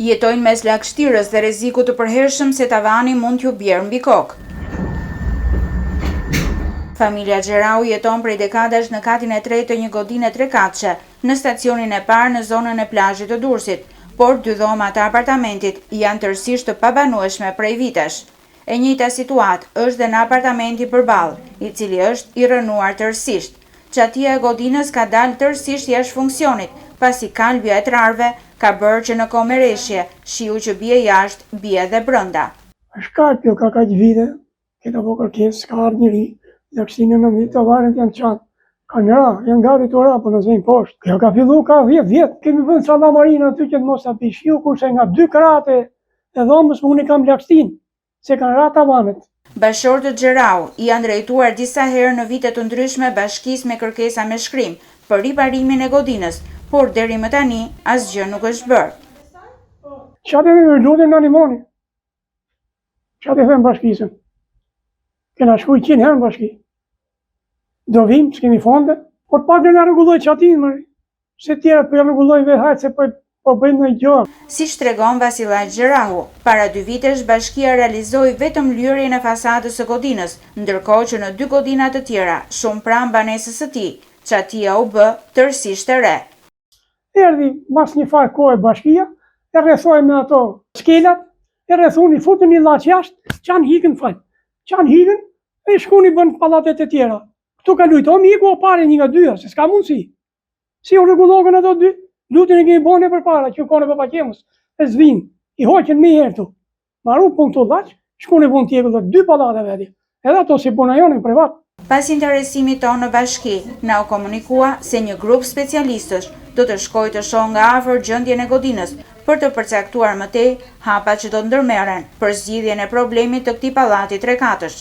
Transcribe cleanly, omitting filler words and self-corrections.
Jetojnë mes lagështirës dhe rrezikut të përhershëm se tavani mund t'ju bjerë mbi kokë. Familja Xherahu jeton prej dekadash në katin e tretë të një godine trekatëshe, në stacionin e parë në zonën e plazhit të Durrësit, por dy dhoma të apartamentit janë tërësisht të pabanueshme prej vitesh. E njëjta situatë është dhe në apartamentin përballë, i cili është i rrënuar tërësisht. Çatia e godinës ka dalë tërësisht jashtë funksionit, pasi kalbja e trarëve ka bërë që në kohë me reshje, shiu që bie jashtë, bie edhe brenda. Është kalb kjo ka kaq vite, kena bo kërkesë, s'ka ardhë njeri, lagështinë në vit, tavanet janë çatë, kanë ra, janë gati të ra, po na zënë poshtë. Kjo ka fillu ka 10 vjet, kemi vënë ca llamarina aty që të mos ta bie shiu, kurse nga dy krahët e dhomës unë i kam lagështinë, se kanë ra tavanet. Bashkëshortët Xherahu i janë drejtuar disa herë në vite të ndryshme bashkisë me kërkesa me shkrim për riparimin e godinës, por deri më tani asgjë nuk është bërë. Ça t'i them, lutem na ndihmoni. Ça t'i them bashkisë? Kena shku 100 herë në bashki. Do vim, s'kemi fonde, por pak na rregulloj çatinë, më. Se tjera po i rregullojnë vetë hajt se po po bëjnë ndonjë gjë. Siç tregon Vasillaq Xherahu, para dy vitesh bashkia realizoi vetëm lyerjen e fasadës së godinës, ndërkohë që në dy godina të tjera, shumë pranë banesës së tij, çatia u bë tërësisht e re. Erdhi mas një farë kohe bashkia, e rrethoi me ato skelat, e rrethun i futën një llaç jashtë, çanë hikën fal. Çanë hikën, e shkun i bën pallatet e tjera. Këtu ka lujt o miku o pare një nga dyja, se s'ka mundësi. Si u rregullokën ato dy? Lutjen e kemi bërë ne përpara, që kohën e Papaqemës, e s'vinë, i hoqën menjëherë këtu. Maru punë këtu llaç, shkun i vunë tjegull dhe dy pallate veti. Edhe ato si puna jonë privat. Pas interesimit tonë në bashki, na u komunikua se një grup specialistësh do të shkojë të shohë nga afër gjendjen e godinës për të përcaktuar më tej hapat që do të ndërmerren për zgjidhjen e problemit të këtij pallati trekatësh.